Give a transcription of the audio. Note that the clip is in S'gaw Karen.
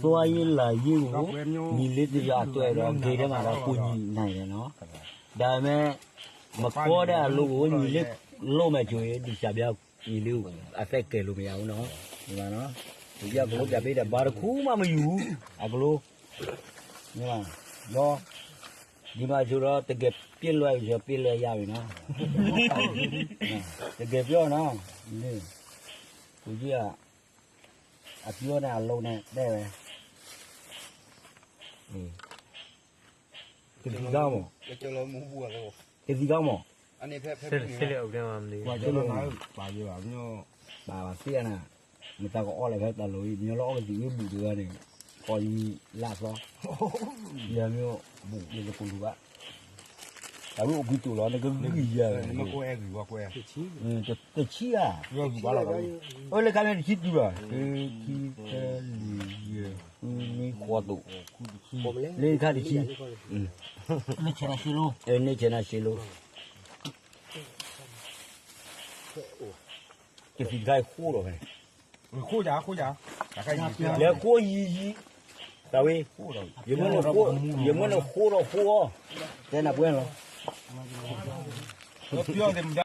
သွါယ့လၢ်ယ့ဧိၤ, မံၤလ့တယီၤအသွဲဒီး ဂ့ၤဒဲးမးဒီးကူညီနၤလဲၣ်နီၤ, ဒါပေမဲ့ မကီဒၣ်အလိၤဧိၤ မံၤလ့လိၣ်မဲာ်ကၠိၤအံၤ ဒ်ဆၣ်ဘျါအံၤလံ, အသဲကဲၤလိာ်မယၤဧိၤနီၤ, အကလိပၠးပ့ၤဒီး ဘါတခူမးမယူၤ, အကလိ, ဒီး ဒ်မးဆိဒီး တကဲပျဲလွဲယပျဲလွဲယါဝံၤနီၤ, တကဲပျီနီၤ, န့ၣ်, ပယီၤ အပျီန့ၣ်အလိၤန့ၣ် တဲဝဲ, ကသံၣ်ခါမး, ကသံၣ်ခါမး, ပာ်ဘၣ်သ့ၣ်နၤ, မတၤကအီၣ်လၢဖဲတၢ်လိၤအံၤ မညီလီၤအီၣ်ကသံၣ်ဝံၤဘူၣ်တဂၤန့ၣ်, ဃီယံၤလၢ်ဖျီ, ယမ့ၢ်ဘူၣ်လၢတကူၣ်လူၤဘၣ်, တၢ်ဝံၤအိၣ်ကွံတိာ်လီၤ နကဂံၢ်ယၤ, တဆံဧါ, အၢ လၢခါမ့ၢ်တဆံတုၤဘၣ်, တဆံတၢလံၤယဲၢ်, မံဃီတိာ်, လၢခါတဆံ, န့ၢ်ဆဲးနၤရှဲလိ, ကသံၣ်တခါအံၤဃိဒီးဖဲန့ၣ်, လဲၤဃိယံၤယံၤ, တၢ်ဝဲ, ယမ့ၢ်နဃိဒီးဃိအီၤ, တဲနၤပှဲၤလီၤ, ပယီၤ